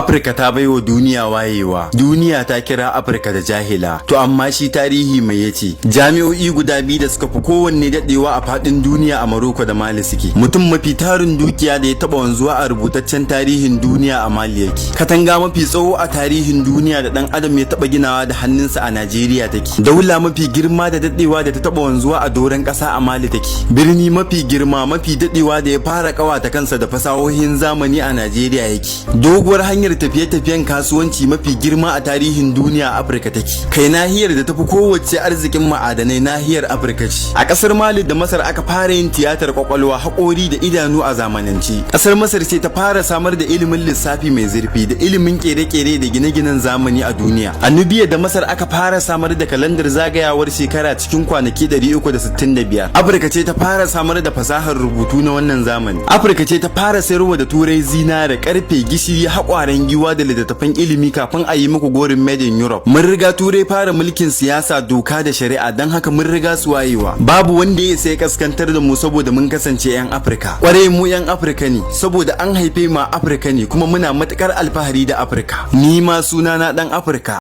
Afirka ta baiwa duniya wayewa, duniya ta kira Afirka da jahila. To amma shi tarihi mai yace? Jami'o'i guda biyu da suka fi kowanne dadewa a fadin duniya a Maroko da Mali suke. Mutum mafi tarin dukiya da ya taba wanzuwa a rubutaccen tarihin duniya a Mali yake. Katanga mafi tsawo a tarihin duniya da dan adam ya taba ginawa da hannunsa a Najeriya take. Daula mafi girma da dadewa da ta taba wanzuwa a doron kasa a Mali take. Birni mafi girma, mafi dadewa da ya fara kawata kansa da fasahohin zamani a Najeriya yake. Doguwar hanyar tafiye-tafiyen kasuwanci mafi girma a tarihin duniya a Afirka take. Kai, nahiyar da tafi kowace arzikin ma'adanai nahiyar Afirka ce. A kasar Mali da Masar aka fara yin tiyatar kwakwalwa, haƙori da idanu a zamanance. Kasar Masar ce ta fara samar da ilimin lissafi mai zurfi da ilimin kere-kere da gine-ginen zamani a duniya. A Nubiya da Masar aka fara samar da kalandar zagayawar shekara cikin kwanaki 365. Afirka ce ta fara samar da fasahar rubutu na wannan zamani. Afirka ce ta fara sayarwa da Turai zinare, karfe, gishiri, haƙwaren giwa da littattafan ilimi kafin a yi muku gorin "Made in Europe". Mun riga Turai fara mulkin siyasa, doka da shari'a, don haka mun riga su wayewa. Babu wanda ya sai kaskantar da mu saboda mun kasance 'yan Afirka. Kwarai, mu 'yan Afirka ne saboda an haife mu a Afirka ne, kuma muna matukar alfahari da Afirka. Ni ma sunana dan Afirka.